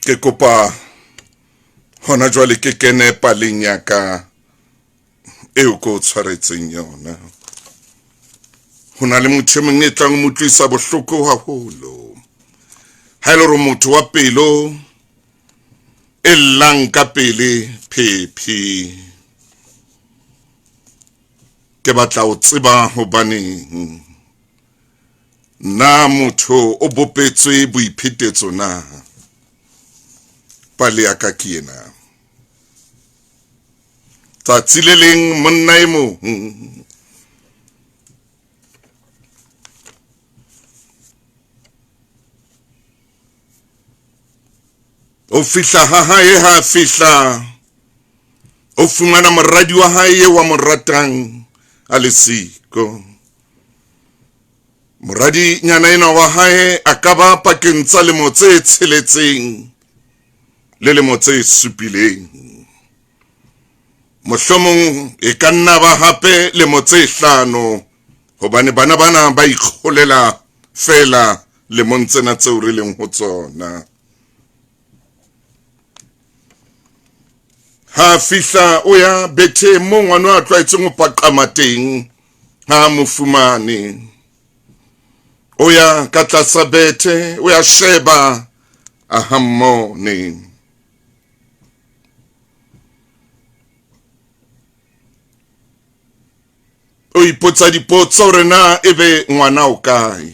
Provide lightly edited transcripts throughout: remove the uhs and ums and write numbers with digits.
Ke kopa hona jwale ke kene paleng ya ka eo ke o tshwaretseng yona. Ho na le motho e mong e tlang mo utlwisa bohloko haholo. Ha e le hore motho wa pelo e llang ka pele phephi. Ke batla ho tseba hobaneng. Na motho o bopetswe boiphetetso na? Pale ya ka ke ena. Tsatsi le leng monna e mong o fihla ha hae ha fihla o fumana moradi wa hae wa mo ratang a le siko. Moradinyana enwa wa hae a ka ba pakeng tsa lemo tse tsheletseng le lemo tse supileng. Mohlomong e ka nna ba hape lemo tse hlano, hobane bana bana ba ikgolela feela lemong tsena tseo re leng ho tsona. Ha fihla o ya betheng mo ngwana a tlwaetseng ho paqama teng, ha mo fumane. O ya ka tlasa bethe, o ya sheba, a ha mmone. O ipotsa dipotso hore na ebe ngwana o kae.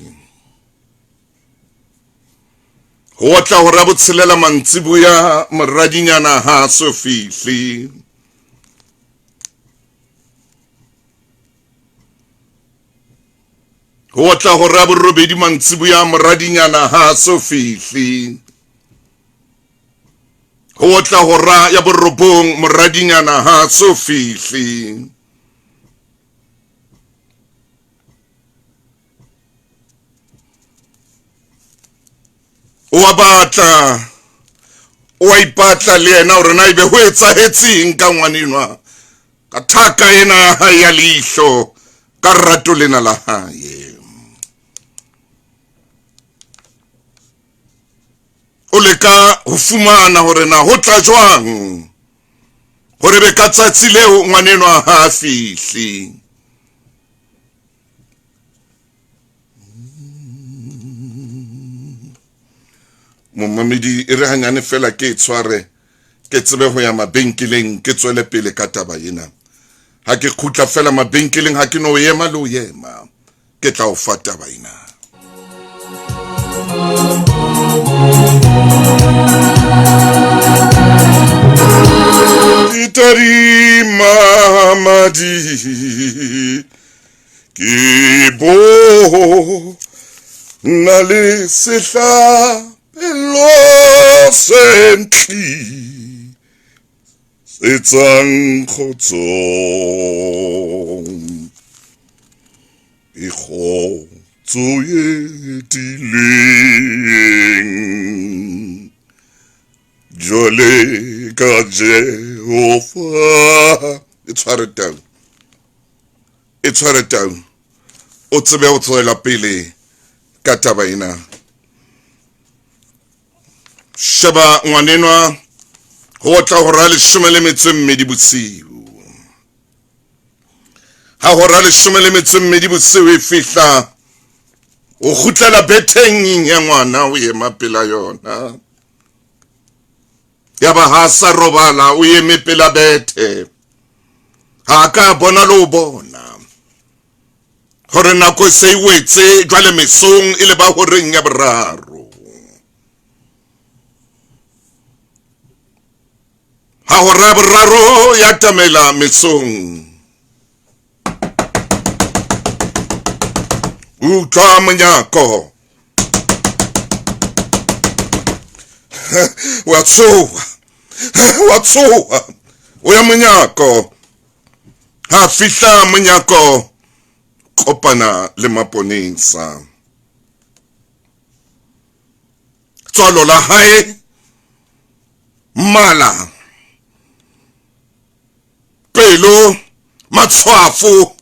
Ho otla hora botshelela mantsiboya, moradinyana ha a so fihle. Ho otla hora borobedi mantsiboya, moradinyana ha a so fihle. Ho otla hora ya borobong, moradinyana ha a so fihle. O a batla, o a ipatla le yena hore na ebe ho etsahetseng ka ngwanenwa, ka thaka ena ya hae ya leihlo, ka rato lena la hae. O leka ho fumana hore na ho tla jwang hore be ka tsatsi leo ngwanenwa ha a fihle. Momamedi e re hanyane fela ke e tshware ke tsebe ho ya mabenkeleng ke tswele pele ka taba ena. Ha ke kgutla fela mabenkeleng ha ke no ema le ho ema ke tla o fa taba ena. Ke tadima madi Ke bo na le sehlabelo se ntlisetsang kgotsong. E kgotso e tiileng jwale ka Jehova. E tshware tau. E tshware tau, o tsebe ho tswela pele ka taba ena. Sheba ngwanenwa ho otla hora leshome le metso e mmedi bosiu. Ha hora leshome le metso e mmedi bosiu e fihla, o kgutlela betheng ya ngwana o ema pela yona. Yaba ha sa robala o eme pela bethe. Ha ka bona le o bona hore nako e se e wetse jwale mesong e le ba horeng ya boraro. Ha hora ya boraro ya tamela mesong, utlwa monyako wa tshoha, wa tshoha, o ya monyako. Ha fihla monyako, kopana le maponesa. Tswalo la hae mala pelo matshwafo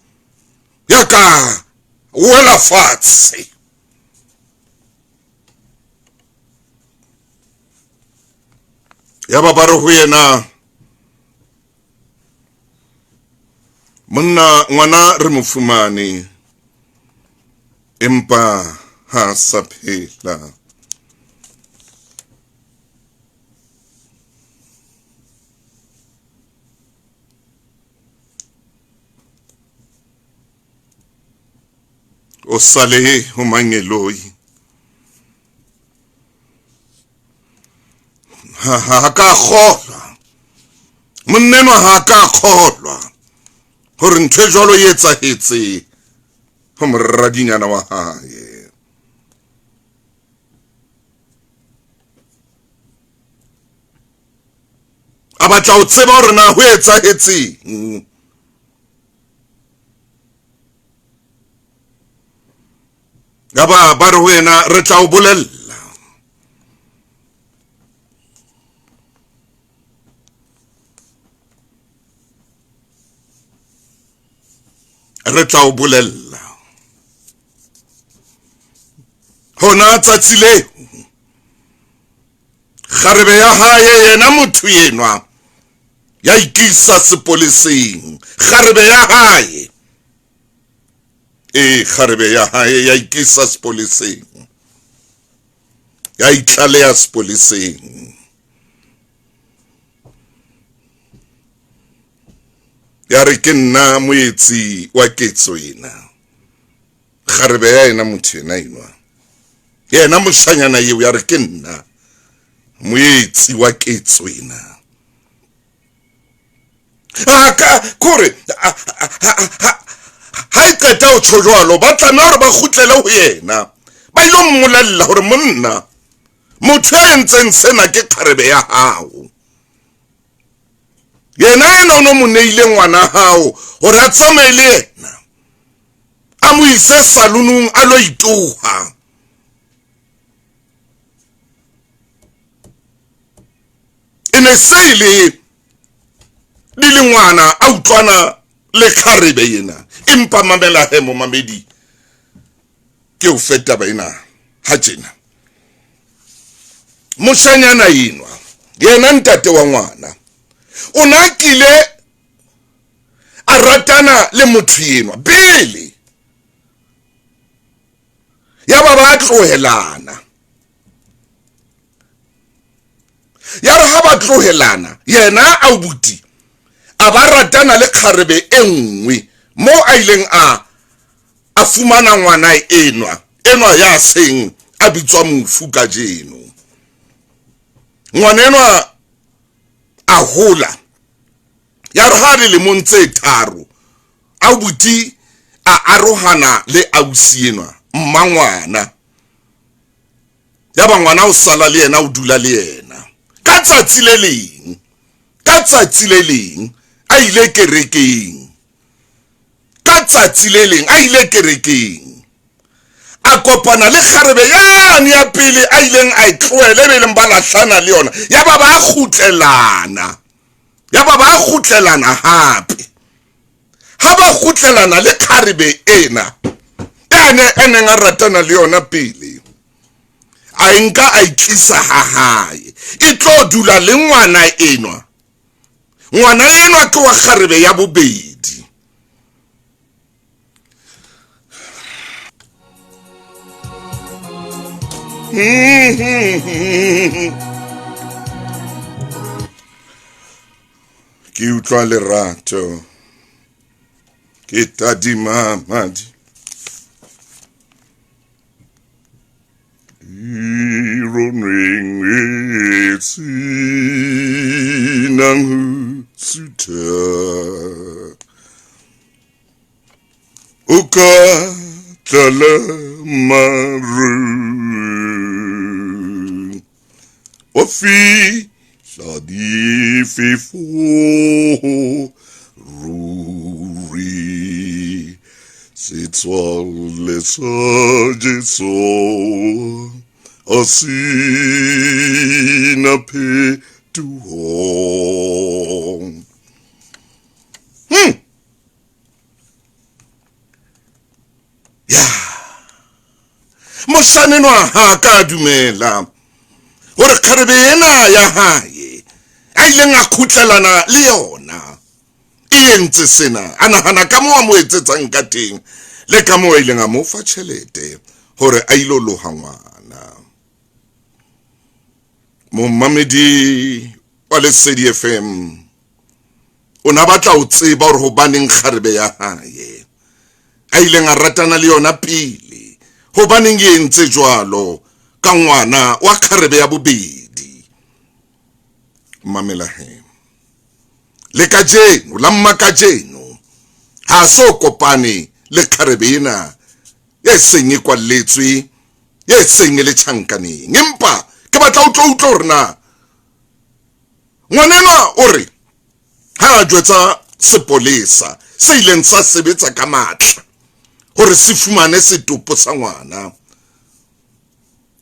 ya ka wela fatshe. Yaba ba re ho yena, Monna, ngwana re mo fumane, empa ha a sa phela. O sale ho mangeloi. Ha ka kgolwa. Monna enwa ha ka kgolwa hore ntho e jwalo e etsahetse ho moradinyana wa hae. A batla ho tseba hore na ho etsahetseng. Yaba ba re ho yena, Re tla o bolella. Re tla o bolella. Hona tsatsi leo, kgarebe ya hae yena motho enwa ya ikisa sepoleseng. Kgarebe ya hae. Ee, kgarebe ya hae ya ikisa sepoleseng. Ya itlaleha sepoleseng. Ya re ke nna moetsi wa ketso ena. Kgarebe ya ena motho ena enwa. Yena moshanyana eo ya re ke nna moetsi wa ketso ena. A ka kore ha e qeta ho tjho jwalo, ba tlameha hore ba kgutlele ho yena, ba ilo mmolella hore monna, motho ya entseng sena ke kgarebe ya hao. Yena ena o no mo neile ngwana hao hore a tsamaye le yena, a mo ise salonong a lo itoha. E ne se e le dilengwana a utlwana le kgarebe ena. Empa mamela he momamedi, ke o fe taba ena ha tjena. Moshanyana enwa, yena ntate wa ngwana, o na kile a ratana le motho enwa pele, ya ba ba tlohelana. Ya re ha ba tlohelana, yena abuti a ba ratana le kgarebe e nngwe, mo a ileng a a fumana ngwana enwa, enwa ya seng a bitswa mofu kajeno. Ngwana enwa a hola, ya re ha dilemong tse tharo abuti a arohana le ausi enwa, mmangwana. Yaba ngwana o sala le yena, o dula le yena. Ka tsatsi le leng, ka tsatsi le leng a ile kerekeng. Ka tsatsi le leng a ile kerekeng. A kopana le kgarebe yane ya pele a ileng a e tlohela, e be leng ba lahlana le yona. Yaba ba kgutlelana. Yaba ba kgutlelana hape. Ha ba kgutlelana le kgarebe ena yane a neng a ratana le yona pele, a e nka a e tlisa ha hae, e tlo dula le ngwana enwa. Ngwana enwa ke wa kgarebe ya bobedi. Ke utlwa lerato, ke tadima madi. Ironweng e senang ho sutha. O ka tlala marung, wa fihla difefo ruri. Setswalle sa Jesu a se na phetoho. Ya moshanenwa ha ka dumela hore kgarebe ena ya hae a ileng a khutlelana le yona e entse sena, a nahana ka moo a mo etsetsang ka teng le ka moo a ileng a mo fa tjhelete hore a ilo loha ngwana. Momamedi wa Lesedi FM o na batla ho tseba hore hobaneng kgarebe ya hae a ileng a ratana le yona pele, hobaneng e entse jwalo ka ngwana wa kgarebe ya bobedi. Mamela he, le kajeno la mma kajeno ha so kopane le kgarebe ena e seng e kwalletswe, e seng e le tjhankaneng. Empa ke batla o tlo utlwa hore na ngwanenwa o re ha a jwetsa sepolesa se ileng sa sebetsa ka matla hore se fumane setopo sa ngwana,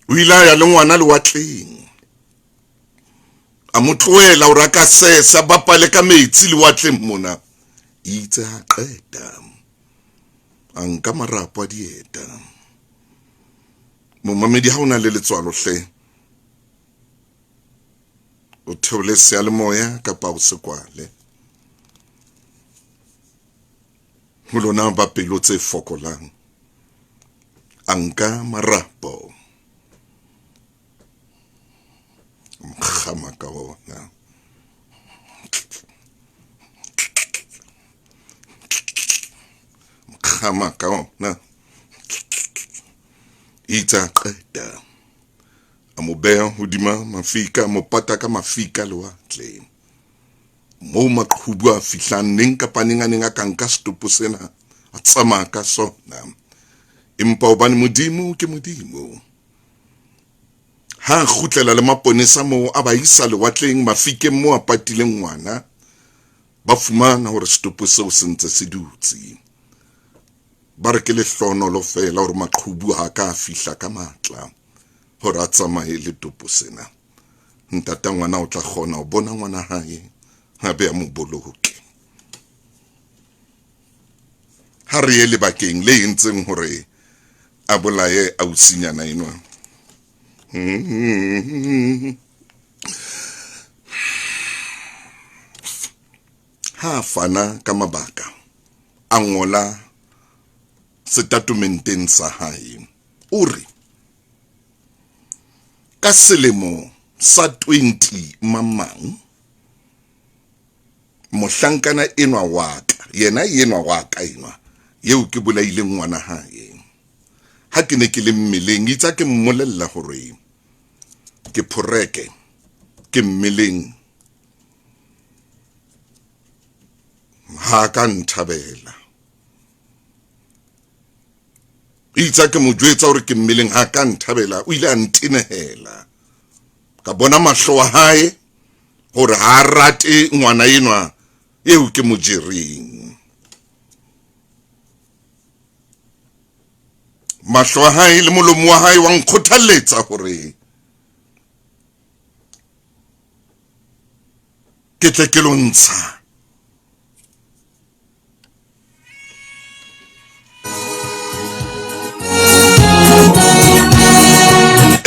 o ile a ya le ngwana lewatleng, a mo tlohela hore a ka sesa, a bapale ka metsi lewatleng mona. Itse ha qeta a nka marapo a dieta. Momamedi, ha o na le letswalo hle, o theole seyalemoya kapa o se kwale. Ho lona ba pelo tse fokolang, a nka marapo mokgama ka ona. Mokgama ka ona. Itse a qeta a mo beha hodima mafika, a mo pata ka mafika lewatleng moo maqhubu a fihlang neng kapa neng a neng a ka nka setopo sena a tsamaya ka sona. Empa hobane Modimo ke Modimo, ha a kgutlela le maponesa moo a ba isa lewatleng mafikeng moo a patileng ngwana, ba fumana hore setopo seo se ntse se dutse. Ba re ke lehlohonolo feela hore maqhubu ha a ka a fihla ka matla hore a tsamaye le topo sena. Ntata ngwana o tla kgona ho bona ngwana hae a be a mo boloke. Ha re ye lebakeng le entseng hore a bolaye ausinyana enwa. Ha a fana ka mabaka, a ngola setatomenteng sa hae, o re ka selemo sa 20 mamang mohlankana enwa wa ka, yena enwa wa ka enwa eo ke bolaileng ngwana hae, ha ke ne ke le mmeleng, itse ke mmolella hore ke phoreke ke mmeleng, ha ka nthabela. Itse ke mo jwetsa hore ke mmeleng, ha ka nthabela, o ile a ntenehela. Ka bona mahlo a hae hore ha a rate ngwana enwa eo ke mo jereng. Mahlo a hae le molomo wa hae wa nkgothalletsa hore ke tle ke lo ntsha.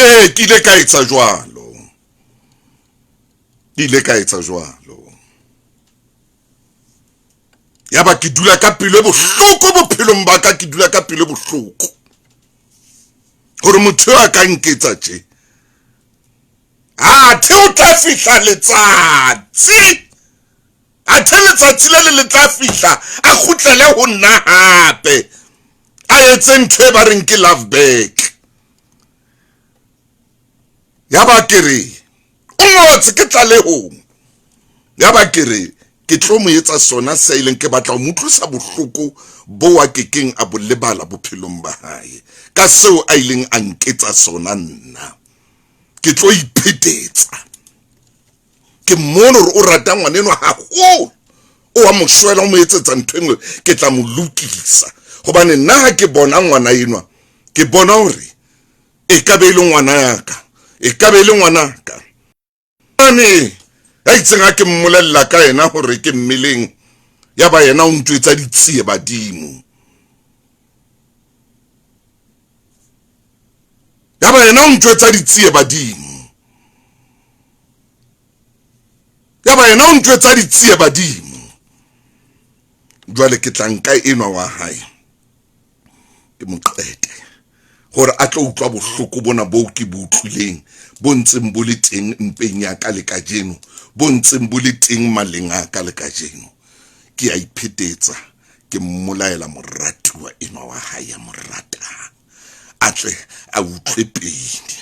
Ee, ke ile ka etsa jwalo, ke ile ka etsa jwalo. Yaba ke dula ka pelo e bohloko bophelong ba ka, ke dula ka pelo e bohloko hore motho eo a ka nketsa tje. Athe o tla fihla letsatsi, athe letsatsi le le le tla fihla a kgutlele ho nna hape, a etse ntho e ba reng ke love back. Yaba ke re o ngotse ke tlalehong, yaba ke re ke tlo mo etsa sona se ileng ke batla ho mo utlwisa bohloko bo a kekeng a bo lebala bophelong ba hae ka seo a ileng a nketsa sona. Nna ke tlo iphetetsa. Ke mmone hore o rata ngwana enwa haholo, o a mo shwela, o mo etsetsa ntho e nngwe, ke tla mo lokisa. Hobane nna ha ke bona ngwana enwa, ke bona hore e ka be e le ngwana ya ka, e ka be e le ngwana ka. Ane ya itseng ha ke mmolella ka yena hore ke mmeleng, ya ba yena o ntjwetsa ditsie badimo. Ya ba yena o ntjwetsa ditsie badimo. Wena o ntjwetsa ditsie badimo. Jwale ke tla nka enwa wa hae ke mo qete gore a tlo utlwa bohloko bona boo ke bo utlwileng bo ntseng bo le teng mpeng ya ka le kajeno, bo ntseng bo le teng maleng a ka le kajeno. Ke a iphetetsa, ke mmolaela moratuwa enwa wa hae ya mo ratang, a tle a utlwe peine.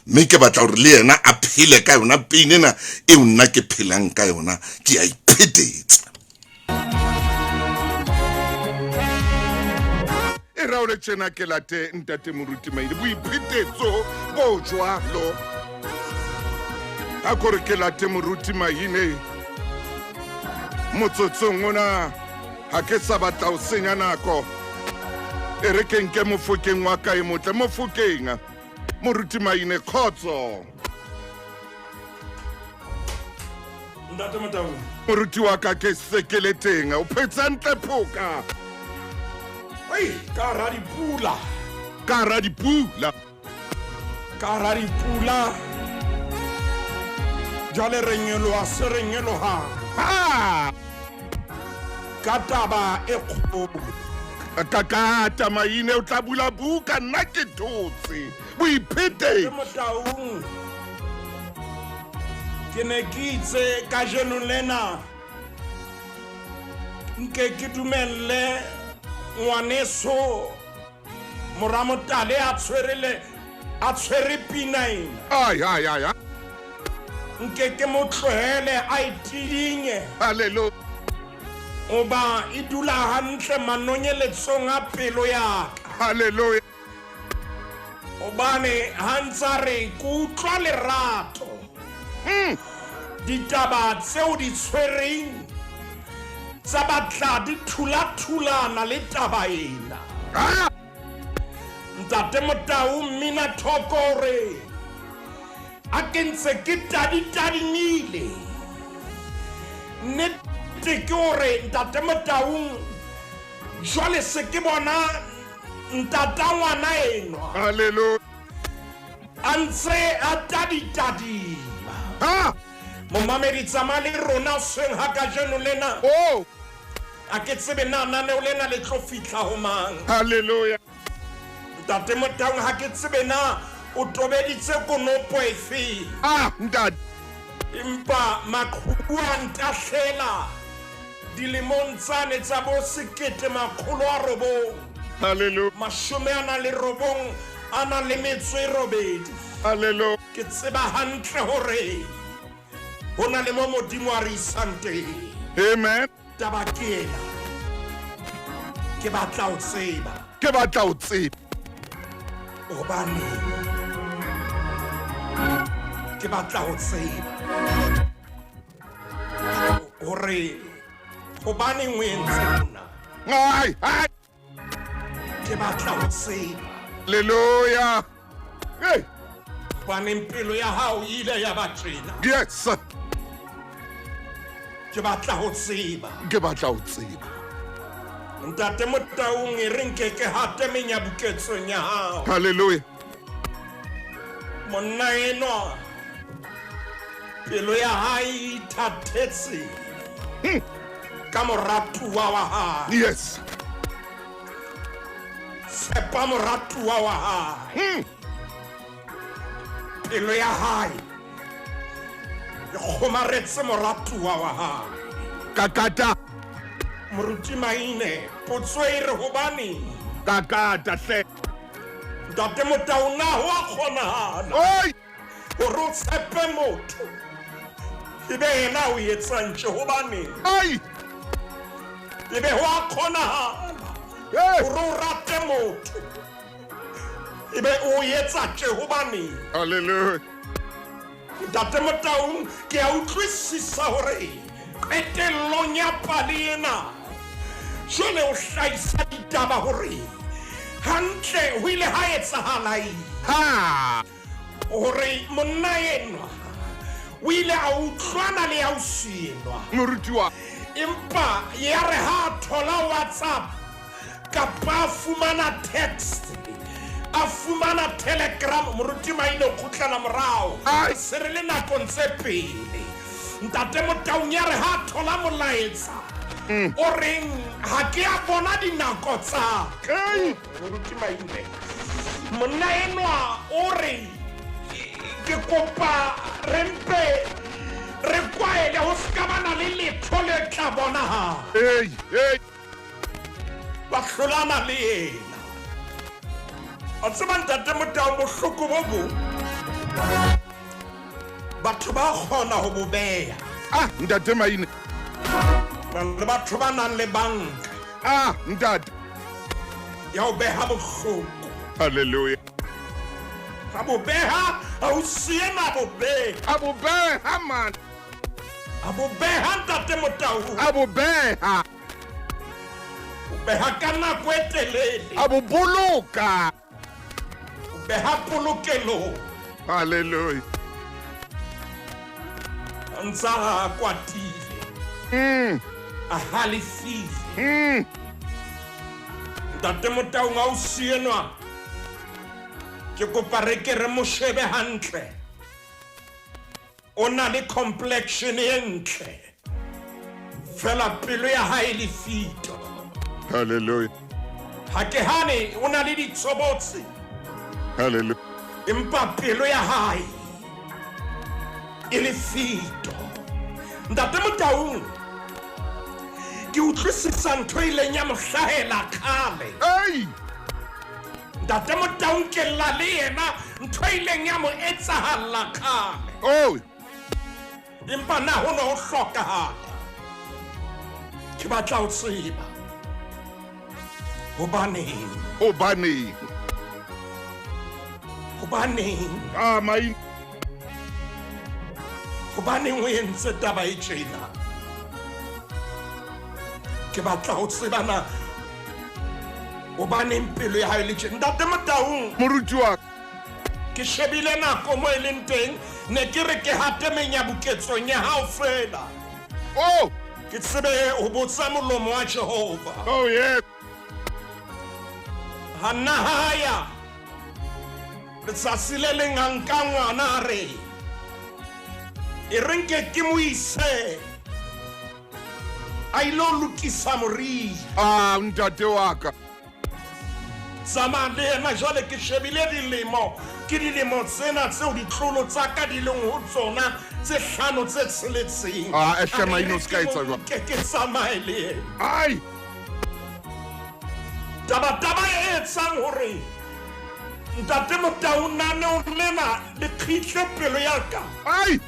Mme ke batla gore le yena a phele ka yona peine ena eo nna ke phelang ka yona. Ke a iphetetsa. E raole tjena ke late ntate moruti Maine, boiphetetso bo jwalo. A kore ke late moruti Maine motsotsong ona, ha ke sa batla ho senya nako. E re ke nke Mofokeng wa ka e motle, Mofokeng. Moruti Maine, khotso. Ntate Motaung. Moruti wa ka ke se ke le teng. O phetse hantle phoka. Ei, ka hara dipula. Ka hara dipula. Ka hara dipula. Jwale re nyoloha se re nyoloha. Ha! Ka taba e kgolo. Kakata Maine o tla bula buka, nna ke thotse. Boiphete. Ke Motaung. Ke ne ke itse kajeno lena nke ke dumelle ngwaneso mora Motale a tshwere le a tshwere pina ena. Ai ai ai. Nke ke mo tlohele a e tidinye. Hallelujah. Oba e dula hantle manonyeletsong a pelo ya ka. Hallelujah. Hobane ha ntsa re ke utlwa lerato. Ditaba tseo di tshwereng tsa batla di thulathulana le taba ena. Ah! Ntate Motau mmina thoko re a ke ntse ke taditadimile. Nnete ke hore Ntate Motaung jwale se ke bona ntata ngwana enwa. Hallelujah. A ntse a taditadima. Ha! Momamedi tsamaya le rona hoseng ha kajeno lena. Oh! A ke tsebe na naneo lena le tlo fihla ho mang. Hallelujah. Ntate Motaung ha ke tsebe na o tobeditse konopo efe. Ah, ntate. Empa maqhubu a ntahlela dilemong tsane tsa bo 1909. Hallelujah. 98. Hallelujah. Ke tseba hantle hore ho na le mo Modimo a re isang teng. Amen. Taba ke ena. Ke batla ho tseba. Ke batla ho tseba. Hobaneng? Ke batla ho tseba. Hore hobaneng o entse hona? Ai, ai. Ke batla ho tseba. Hallelujah. Hey. Hobaneng pelo ya hao e ile ya ba tjena? Yes. Ke batla ho tseba. Ke batla ho tseba. Ntate Motaung e re nke ke hate menyabuketsong ya hao. Hallelujah. Monna enwa pelo ya hae e ithathetse ka moratuwa wa hae. Yes. Tshepa moratuwa wa hae. Pelo ya hae e kgomaretse moratuwa wa hae. Kakata. Moruti Maine, potso e re hobaneng? Kakata hle. Ntate Motau, na ho a kgonahala Oi! hore o tshepe motho ebe yena o etsang tje? Hobaneng? Ai! Ebe ho a kgonahala Hey! hore o rate motho ebe o etsa tje? Hobaneng? Hallelujah. Ntate Motaung, ke a utlwisisa hore qetellong ya pale ena jwale o hlahisa ditaba hore hantle ho ile ha etsahala eng. Ha! Hore monna enwa o ile a utlwana le ausi enwa. Moruti wa. Empa ya re ha a thola WhatsApp kapa a fumana text, a fumana Telegram, Moruti Maine o kgutlela morao. Ai. Se re le nakong tse pele. Ntate Motaung ya re ha thola molaetsa o reng ha ke a bona dinako tsa ka. Moruti Maine, monna enwa o re ke kopa re mpe re kwaele ho se ka bana le letho le tla bonahala. Hey, hey. Ba hlolana le yena. A tseba Ntate Motao, bohloko bo bong batho ba kgona ho bo beha. Ah, Ntate Maine. Le batho ba nang le banka. Ah, Ntate. Ya ho beha bohloko. Hallelujah. Ha bo beha, ha o siena bo beha. A bo beha, man. A bo beha, Ntate Motao. A bo beha. O beha ka nako e telele. A bo boloka. O beha polokelong. Hallelujah. A ntsa a kwatile. A halefile. Ntate Motaung, a o sienwa. Ke kopa re ke re mo shebe hantle. O na le complexion e ntle. Fela pelo ya hae le fito. Hallelujah. Ha ke hane o na le ditshobotsi. Hallelujah. Empa pelo ya hae e le fito. Ntate Motaung, ke utlwisisa ntho e ileng ya mo hlahela kgale. Hey! Ntate Motaung, ke lla le yena ntho e ileng ya mo etsahalla kgale. Oh! Empa na ho ne ho hlokahala? Ke batla ho tseba. Hobaneng? Hobaneng? Hobaneng? Ah, mai. Hobaneng o entse taba e tjena? Ke batla ho tseba na hobaneng pelo ya hae le tjena. Ntate Motaung, Moruti wa ka. Ke shebile nako mo e leng teng, ne ke re ke hate menyabuketsong ya hao fela. Oh! Ke tsebe ho botsa molomo wa Jehova. Oh, yes. Ha nna haya letsatsi le leng a nka ngwana a re e re nke ke mo ise a ile ho lokisa moriri. Ah, ntate wa ka. Tsamaya le yena jwale, ke shebile dilemo, ke dilemo tsena tseo ditlolo tsa ka di leng ho tsona tse 5 tse tsheletseng. Ah, ehle, Maine, o se ka etsa jwalo. Ke tsamaye le yena. Ai! Taba e etsang hore Ntate Motaung naneong lena le kgitle pelo ya ka. Ai!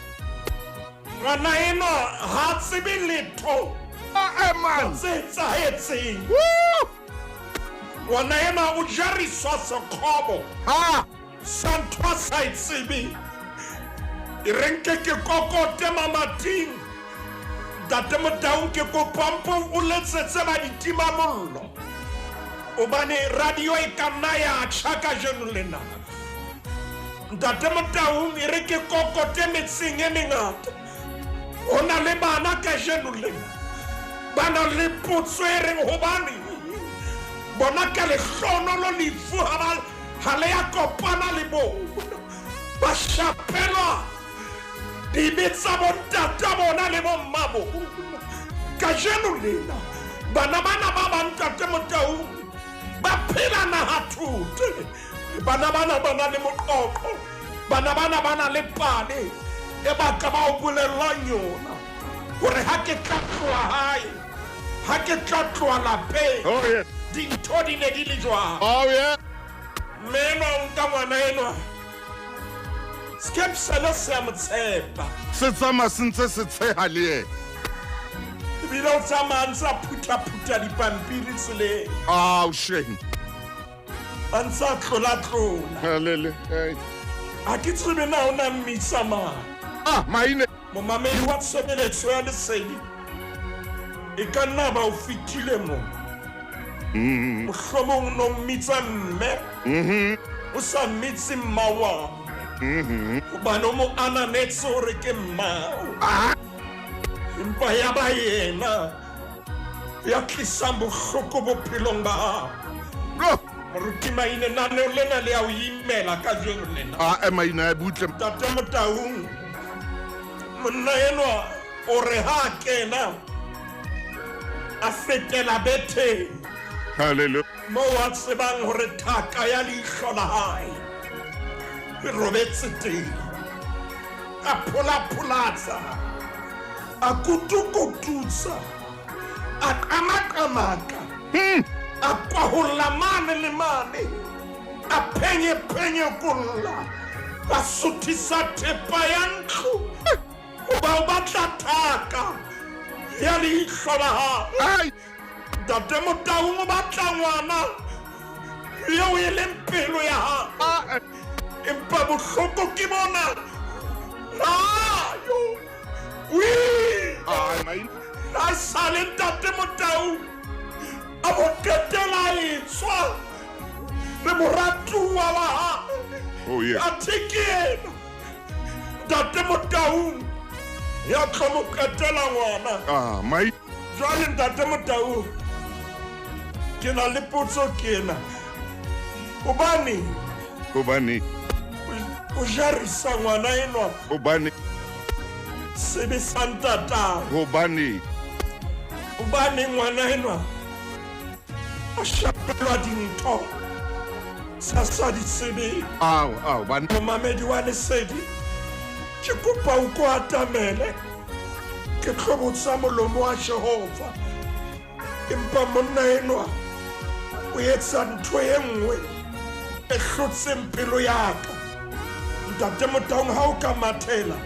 Ngwana enwa ha tsebe letho. Ah, man. Tse etsahetseng. Woo! Ngwana enwa o jariswa sekgobo. Ha! Sa ntho a sa e tsebe. E re nke ke kokote mamating. Ntate Motaung, ke kopa mpo o letsetse ba ditimamollo. Hobane radio e ka nna ya tjha kajeno lena. Ntate Motaung, e re ke kokote metseng e mengata. Ho na le bana kajeno lena ba nang le potso e reng hobane bona ka lehlohonolo lefu ha le ya kopana le bona. Ba shapelwa dibe tsa bontata bona le bomma bona. Kajeno lena bana bana ba ba Ntate Motaung ba phela naha thote. Bana bana ba na le moqoqo, bana bana ba na le pale e ba ka ba o bolellang yona hore ha ke tla tloha hae, ha ke tla tloha lapeng, Oh, yeah. dintho di ne di le jwang. Oh, yeah. Mme enwa o nka ngwana enwa, skepsele se a mo tshepa. Se tsamaya se ntse se tsheha le yena. Ebile o tsamaya a ntse a phutha-phutha dipampiri tseleng. Ah, o shame. A ntse a tlola-tlola. Hallelujah. Ha ke tsebe na o na mmitsa mang. Ah, Maine. Momamedi wa tshebeletso ya lesedi e ka nna ba o fetile mo. Mohlomong no mmitsa mme. O sa mmitse mma wa. Hobane o mo ananetse hore ke mmao. Ah. Empa ya ba yena ya tlisang bohloko bophelong ba hao. No. Moruti Maine, naneo lena le ya o imela kajeno lena. Ah, Maine, a butle. Ntate Motaung, monna enwa O re ha a kena a fetela betheng. Hallelujah. Moo a tsebang hore thaka ya leihlo la hae e robetse teng. A pholapholatsa, a kutukututsa, a qamaqamaka, a kwaholla mane le mane, a phenye-phenyekolla, a suthisa thepa ya ntlo hoba o batla thaka ya leihlo la hae. Ntate Motaung o batla ngwana eo e leng pelo ya hae, empa bohloko ke bona hayo. A sale Ntate Motaung a mo qetela etswa le moratuwa wa hae. Athe ke ena Ntate Motaung ya tlo mo qetela ngwana. Jwale Ntate Motaung, ke na le potso ke ena. Hobane Hobane o jarisa ngwana enwa. Hobane sebe sa ntatae. Hobane Hobane ngwana enwa a shapelwa dintho tsa sa di tsebeng. Ao, ao, bana. Momamedi wa Lesedi, ke kopa o ko atamele. Ke tlo botsa molomo wa Jehova. Empa monna enwa o etsa ntho e nngwe e hlotseng pelo ya ka. Ntate Motaung, ha o ka mathela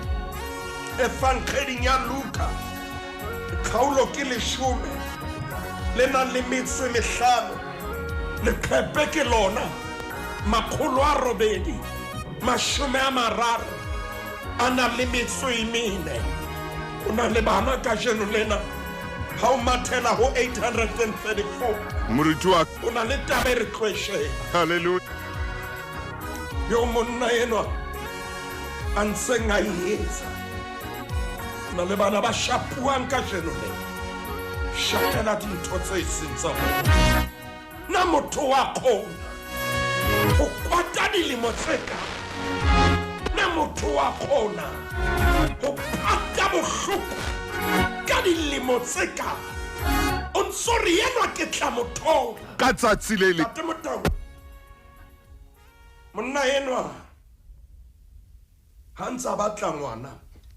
Evangeling ya Luka, kgaolo ke 10 le nang le metso e mehlano, leqepe ke lona 830 a nang le metso e mene. O na le bana kajeno lena ha o mathela ho 834. Moruti wa O na le taba e re tlo e sheba. Hallelujah. Yo monna enwa a ntseng a e etsa. Na le bana ba shapuang kajeno lena. Shapela dintho tse seng tsa bona. Na motho wa kgona ho kwata dilemo tse ka? Na motho wa kgona ho pata bohloko ka dilemo tse ka? O ntso re enwa ke tla mo thola ka tsatsi le le. Ntate Motaung, monna enwa ha ntsa batla ngwana.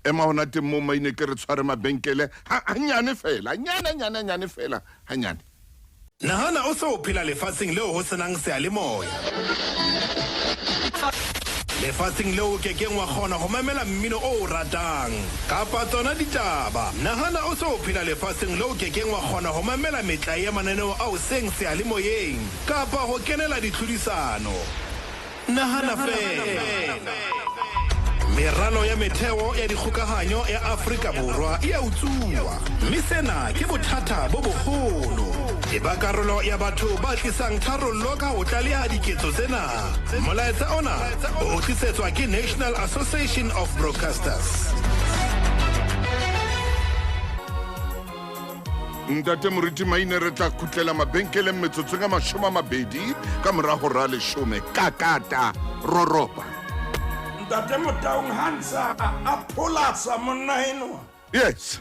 Ema hona teng moo maine ke re tshware mabenkele hanyane fela, nyane nyane nyane fela, hanyane. Nahana o se o phela lefatsheng leo ho senang seyalemoya. Lefatsheng leo o kekeng wa kgona ho mamela mmino o o ratang kapa tsona ditaba. Nahana o se o phela lefatsheng leo o kekeng wa kgona ho mamela metlae ya mananeo a hoseng seyalemoyeng kapa ho kenela ditlhodisano. Nahana feela. Meralo ya metheo ya dikgokahanyo ya Afrika Borwa e a utsuwa, mme sena ke bothata bo boholo. Eba karolo ya batho ba tlisang tharollo ka ho tlaleha diketso tsena. Molaetsa ona o tlisetswa ke National Association of Broadcasters. Ntate Moruti Maine, re tla khutlela mabenkeleng metsotsong a 20 ka mora hora 10. Kakata roropa. Ntate Motaung ha ntsa a pholatsa monna enwa. Yes.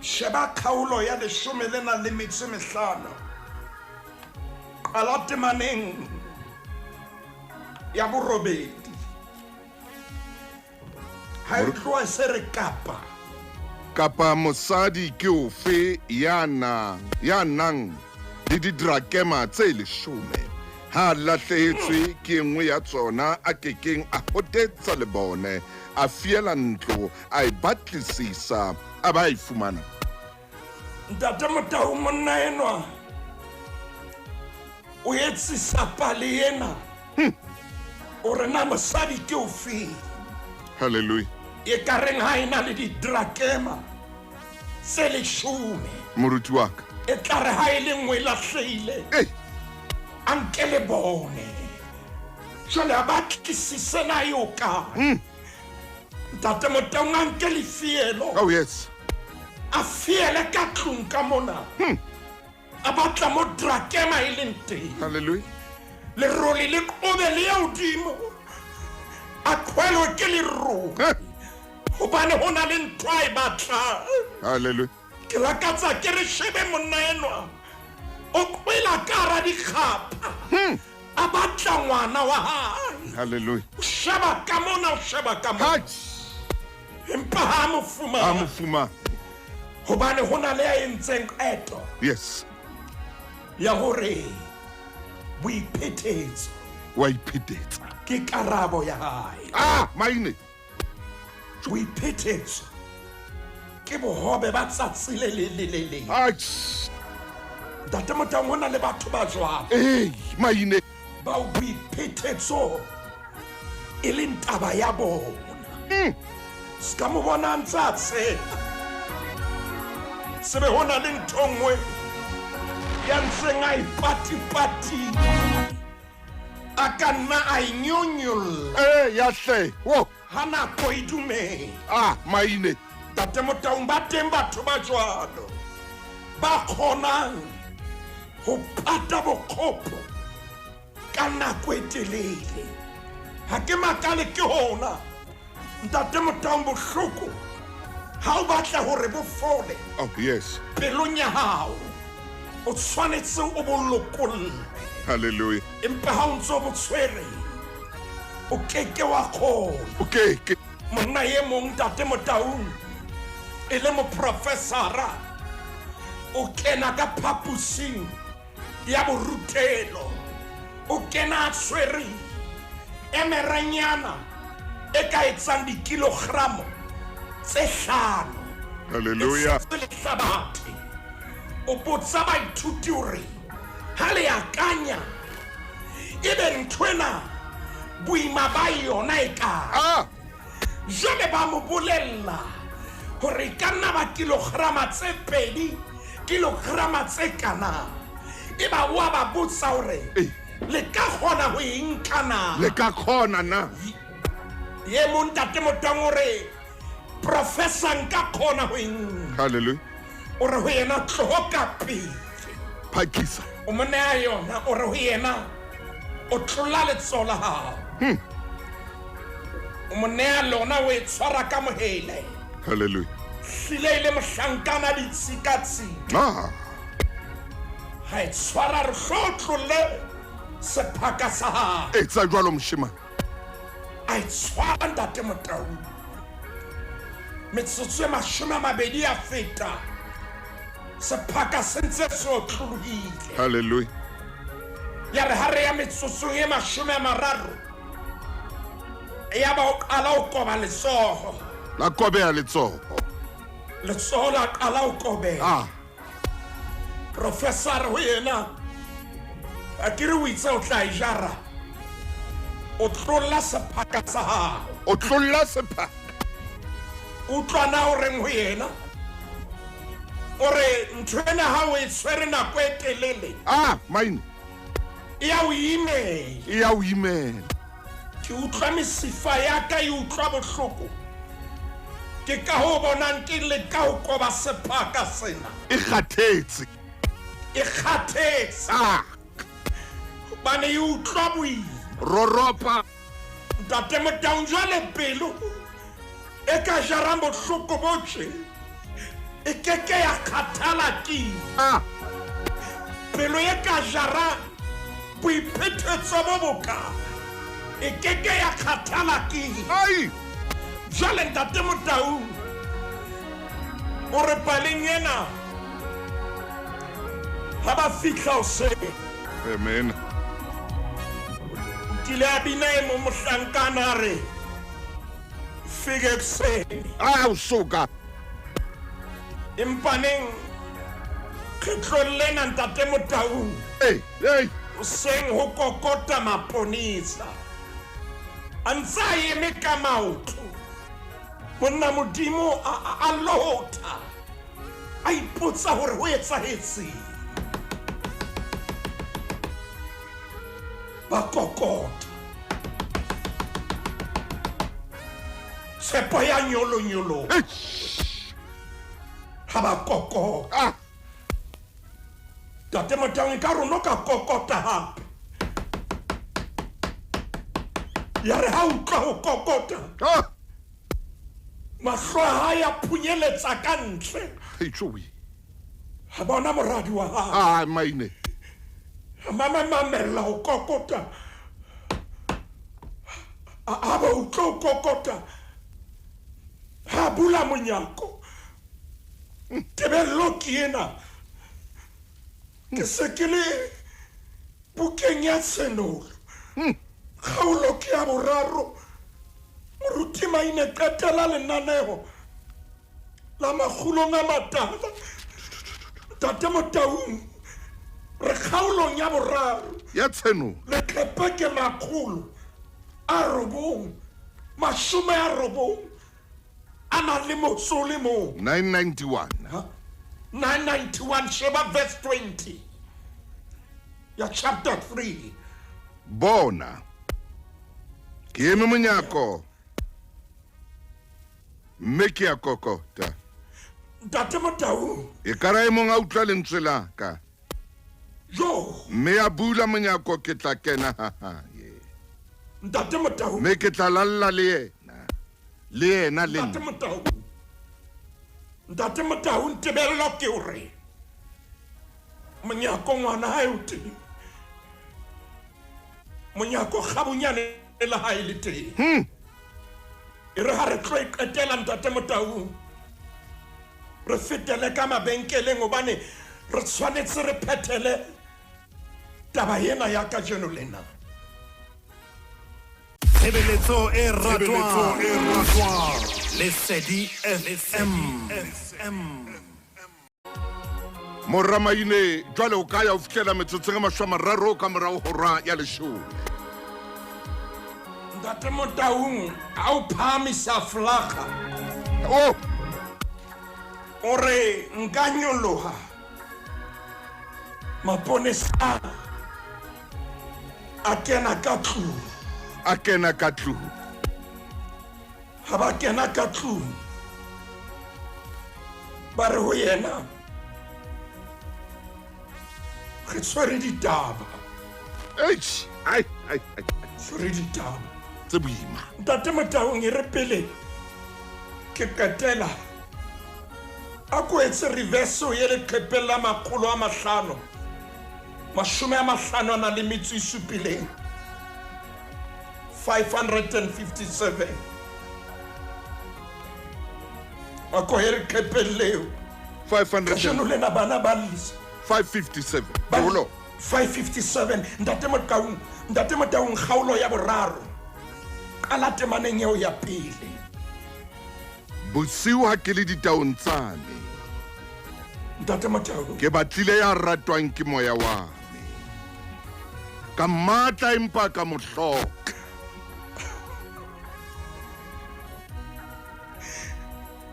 Sheba kgaolo ya 10 le nang le metso e mehlano. Qala temaneng ya 8. Ha e tloha se re kapa. Kapa mosadi ke ofe ya nang le didrakema tse 10, ha lahlehetswe ke nngwe ya tsona a kekeng a hotetsa lebone, a fiela ntlo, a e batlisisa, a ba e fumana. Ntate Motaung, monna enwa o etsisa pale ena. O re na mosadi ke ofe? Hallelujah. E ka reng ha ena le didrakema tse 10. Moruti wa ka. E tla re ha e le nngwe e lahlehile, a nke le bone. Jwale a batlisise na eo kae. Ntate Motaung a nke lefielo. Oh yes. A fiele ka tlung ka mona. A batla mo drakema e leng teng. Hallelujah. Lerole le qobe le ya hodimo. A qhwelwe ke lerole. Hobane ho na le ntho a e batlang. Hallelujah. Ke lakatsa ke re shebe monna enwa o qwela ka hara dikgapha. A batla ngwana wa hae. Hallelujah. O sheba ka mona, o sheba ka mona. Empa ha a mo fumana. A mo fumana. Hobane ho na le ya entseng qeto. Yes. Ya hore boiphetetso. Wa iphetetsa. Ke karabo ya hae. Ah, maine. Boiphetetso ke bohobe ba tsatsi le leng le le leng. Ntate Motaung, ho na le batho ba jwalo. Ee, maine. Bao boiphetetso e leng taba ya bona. Se ka mo bona a ntse a tsheha. Se be ho na le ntho nngwe ya ntseng a e patipatile. A ka nna a e nyonyolla. Ee, ya hle. Wo. Ha nako e dumela. Ah, maine. Ntate Motaung, ba teng batho ba jwalo ba kgonang ho pata bokgopo ka nako e telele. Ha ke makale ke hona, Ntate Motaung, bohloko ha o batla hore bo fole. Oh, yes. Pelong ya hao o tshwanetse o bo lokolle. Hallelujah. Empa ha o ntse o bo tshwere o keke wa kgona. O keke. Monna e mong, Ntate Motaung, e le moprofesara, o kena ka phaposing ya borutelo, o kena a tshwere emerenyana e ka etsang dikilogramo tse hlano. Hallelujah. E lehlabathe. O botsa baithuti hore ha le akanya ebe nthwena boima ba yona e kae. Ah. Jwale ba mo bolella hore e ka nna ba kilograma tse pedi, kilograma tse kana. Eba wa ba botsa hore le ka kgona ho e nka na? Le ka kgona na? Ye mong Ntate Motaung o re, Professor, nka kgona ho e nka. Hallelujah. O re ho yena, tloho ka pele. Phakisa. O mo neha yona, o re ho yena, o tlola letsoho la hao. O mo neha lona, o e tshwara ka mohele. Hallelujah. Hlile e le mohlankana ditshikatsika. Ah. Ha e tshwara re hlo tlolle sephaka sa hao. Etsa jwalo moshemane. A e tshwara Ntate Motaung. Metsotso e 20 ya feta. Sephaka se ntse se otlolohile. Hallelujah. Ya re ha re ya metsotsong e 30, ya ba o qala ho koba letsoho. La kobeha letsoho. Letsoho la qala ho kobeha. Ah. Professor ho yena, a ke re o itse o tla e jara. O tlolla sephaka sa hao. O tlolla sephaka. Utlwa na o reng ho yena? O re ntho ena ha o e tshwere nako e telele. Ah, maine. E ya o imela. E ya o imela. Ke utlwa mesifa ya ka e utlwa bohloko. Ke ka ho bonang ke leka ho koba sephaka sena. E kgathetse. E kgathetse. Ah. Hobane e utlwa boima. Roropa. Ntate Motaung, jwale pelo e ka jarang bohloko bo tje e keke ya kgathala ke. Ah. Pelo e ka jarang boiphethetso bo boka e keke ya kgathala ke. Ai. Jwale Ntate Motaung o re paleng ena ha ba fihla hoseng. Amen. Kile a bina e mong mohlankana a re fike ekuseni. Ah, o soka. Empa neng kgetlong lena Ntate Motaung. Hey, hey. Hoseng ho kokota maponesa. A ntse a eme ka maoto. Monna Modimo a lotha. A ipotsa hore ho etsahetseng. Ba kokota. Tshepo ya nyolonyolo. Ha ba kokota. Ah. Ntate Motaung, ka rona ka kokota hape. Ya re ha utlwa ho kokota. Ah. Mahlo a hae a phunyeletsa ka ntle. Hey, Joey. A bona moradi wa hae. Ah, maine. A mamamamella ho kokota. A ba utlwa ho kokota. Ha bula monyako. Tebello ke ena. Ke se ke le bukeng ya Tshenolo. Kgaolo ke ya boraro. Moruti Maine qetela lenaneo la makgulong a matala. Ntate Motaung, re kgaolong ya boraro. Ya Tshenolo. Leqephe ke makgolo a robong, mashome a robong a nang le motso o le mong. 991. 991, sheba verse 20 ya chapter 3. Bona, ke eme monyako mme ke a kokota. Ntate Motaung. Ekare e mong a utlwa lentswe la ka. Jo. Mme a bula monyako, ke tla kena ha hae. Ntate Motaung. Mme ke tla lalla le yena. Le yena le Ntate nna. Motaung. Ntate Motaung, tebello ke hore monyako ngwana hae o teng. Monyako kgabunyane le hae le teng. E re ha re tlo e qetela Ntate Motaung, re fetele ka mabenkeleng hobane re tshwanetse re phethele taba ena ya kajeno lena. Tshebeletso e ratwang. Lesedi FM. Mora Maine, jwale o ka ya ho fihlela metsotsong e mashome a mararo ka morao hora ya leshome. Ntate Motaung, a o phahamisa flaga. Oh! O re nka nyoloha. Maponesa a kena ka tlung. A kena ka tlung. Ha ba kena ka tlung, ba re ho yena, re tshwere ditaba. Eish, ai, ai, ai. Tshwere ditaba. Tse boima. Ntate Motaung, e re pele ke qetela, a ko etse reverse o ye leqhepeng la makgolo a mahlano, mashome a mahlano a nang le metso e supileng. 557. A ko ye leqhepeng leo. 500 Kajeno lena bana ba llisa. 557. Ba Holo. 557. Ntate Motaung, Ntate Motaung, kgaolo ya boraro. Qala temaneng eo ya pele. Bosiu ha ke le ditaong tsa me. Ntate Motaung. Ke batlile ya ratwang ke moya wa me. Ka mmatla empa ka mo hloka.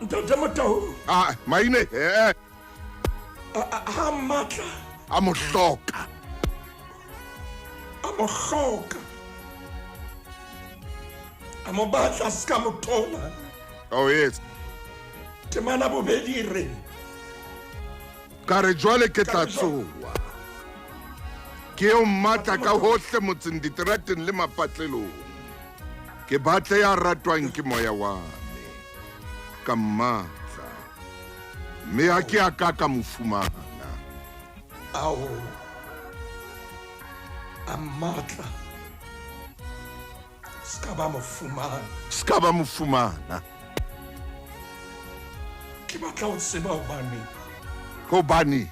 Ntate Motaung. Ah, Maine, eh. Ha mmatla. A mo hloka. A mo hloka. A mo batla, a ska mo thola. Oh yes. Temana bobedi e re. Ka re jwale ke tla tsoha. Ke eo mmatla ka hohle motseng, diterateng le mapatlelong. Ke batle ya ratwang ke moya wa me. Ka mmatla. Mme ha ke a ka ka mo fumana. Ao. A mmatla. Ska ba mo fumana. Ska ba mo fumana. Ke batla ho tseba hobaneng. Hobaneng?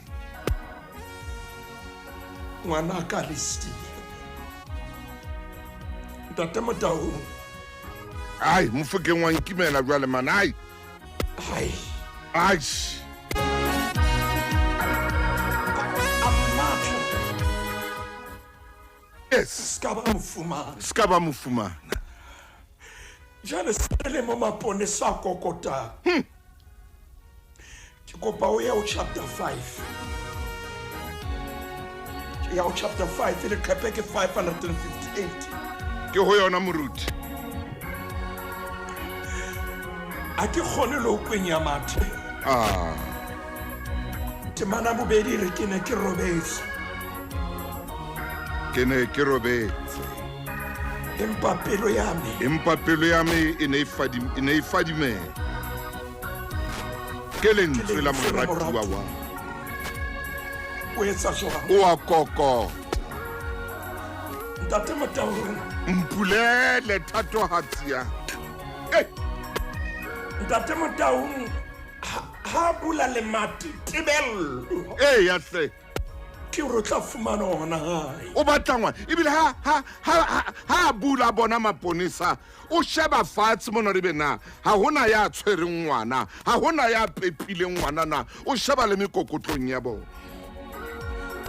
Ngwana ka le siyo. Ntate Motaung. Ai, Mofokeng wa nkimela jwale man. Ai. Ai. Ai. A mmatla. Yes. Ska ba mo fumana. Ska ba mo fumana. Jwale se le mo maponesa a kokotang. Ke kopa o ye ho chapter 5. Ke ya ho chapter 5, leqephe ke 558. Ke ho yona moruti. A ke kgone le ho kwenya mathe. Ah. Temana bobedi re ke ne ke robetse. Ke ne ke robetse. Empa pelo ya me. Empa pelo ya me e ne e e ne e fadimeha. Ke lentswe la moratuwa wa. O etsa jwang? O a kokota. Ntate Motaung. Mpulele thatohatsi ya ka. Ntate Motaung ha bula lemati tebello. Eya hle. Ke hore o tla fumana hona hae. O batla ngwana ebile ha ha ha ha bula bona maponesa o sheba fatshe mona re be na ha hona ya tshwereng ngwana, ha hona ya pepileng ngwana na, o sheba le mekokotlong ya bona.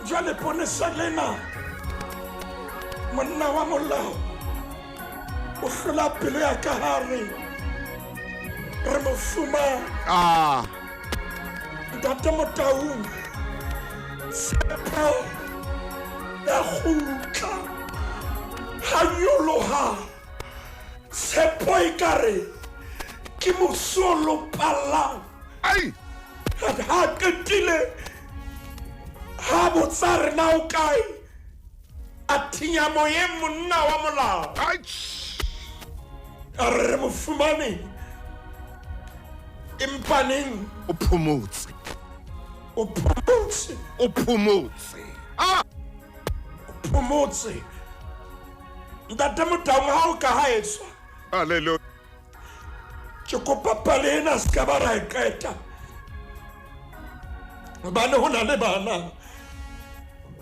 Jwale ponesa lena monna wa molao o hlola pelo ya ka hare re mo fumane. Ah. Ntate Motaung tshepo ya kgutla ha nyoloha tshepo e ka re ke mosi o lopallang. Ai. Ha qetile ha botsa re na o kae a thinya moyeng monna wa molao. Ai. A re re mo fumane empa neng o phomotse. O phomotse. O phomotse. Ah! O phomotse. Ntate Motaung ha o ka ha etswa. Hallelujah. Ke kopa pale ena se ka ba ra e qeta. Hobane ho na le bana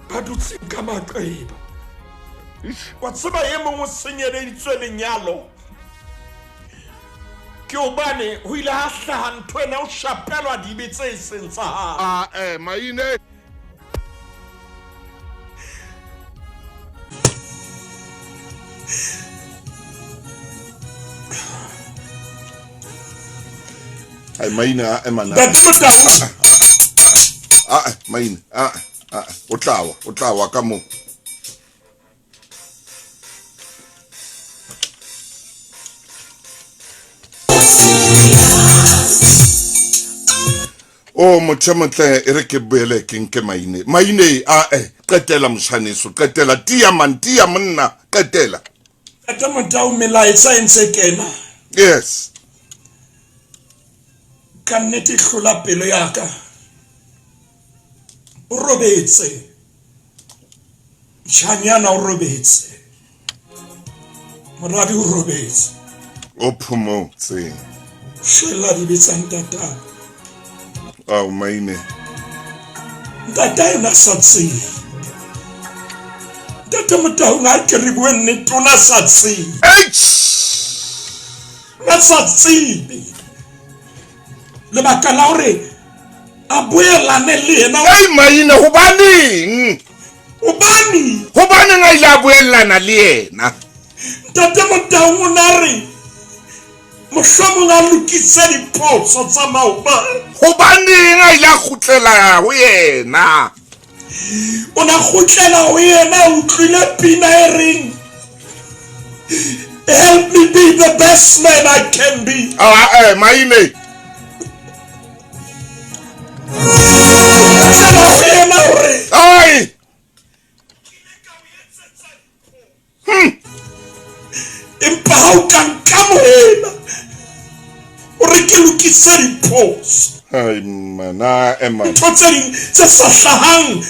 ba dutseng ka maqeba. Wa tseba e mong o senyeleditswe lenyalo. Ke hobane ho ile ha hlaha ntho ena o shapelwa dibe tse seng tsa hae. Ah eh maine. Ai maine a emana. Ntate Motaung. Ah maine ah ah o tla wa ka mo. O motho motle e re ke boele ke nke maine. Maine a qetela moshaneso, qetela tia man, tia monna, qetela. Ntate Motaung melaetsa e ntse kena. Yes. Ka nnete hlola pelo ya ka. O robetse. Mshanyana o robetse. Moradi o robetse. O phomotse. Shwela dibe tsa ntata. Ao maine. Ntata ena sa tsebe. Ntate Motaung a ke re bue nnete o na sa tsebe. Na sa tsebe. Lebaka la hore a boelane le yena. Ei maine hobaneng? Hobane? Hobaneng a ile a boelana le yena? Ntate Motaung o na re mohlomong a lokise diphoso tsa maobane. Hobaneng a ile a kgutlela ho yena? O na kgutlela ho yena o utlwile pina e reng help me be the best man I can be. Ah maine. Kgutlela ho yena hore ai Empa ha o ka nkamohela hore ke lokise diphoso. Ai mana ema. Ntho tse ding tse sa hlahang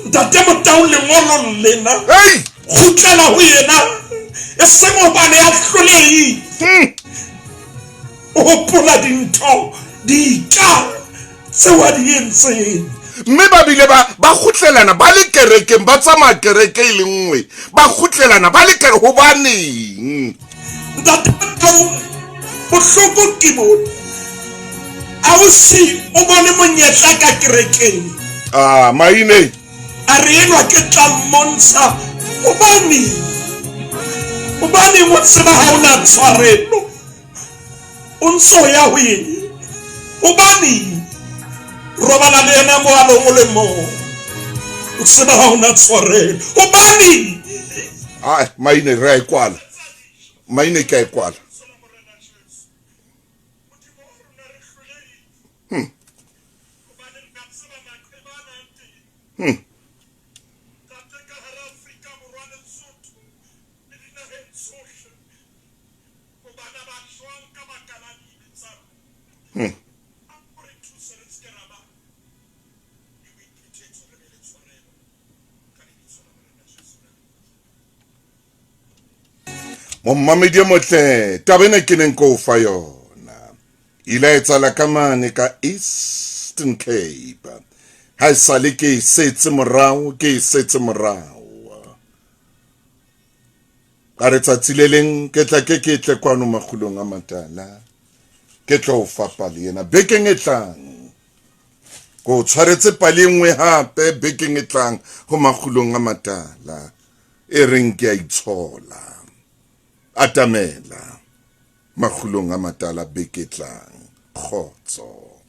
Ntate Motaung lengolong lena. Hey! Kgutlela ho yena e seng hobane a hlolehile. O hopola dintho dika tseo a di entseng. Mme ba bile ba ba kgutlelana ba le kerekeng, ba tsamaya kereke e le nngwe, ba kgutlelana ba le kere hobaneng? Ntate Motaung bohloko ke bona. Ausi o bone monyetla ka kerekeng. Ah maine. A re enwa ke tla mmontsha hobaneng. Hobaneng o tseba ha o na tshwarelo. O ntso ya ho eng? Hobaneng? Robala le yena moalong o le mong. O tseba ha o na tshwarelo. Hobaneng? Ai maine re a e kwala. Maine ke a e kwala. Mommamedi e motle, taba ena ke neng ke o fa yona ile a etsahala ka mane ka Eastern Cape. Ha e sale ke e setse morao, ke e setse morao. Ka re tsatsi le leng ke tla ke ke tle kwano makgulong a matala, ke tlo o fa pale ena bekeng e tlang. Ko o tshwaretse pale e nngwe hape bekeng e tlang ho makgulong a matala e reng ke a itshola. Atamela makgulong a matala beke e tlang. Kgotso.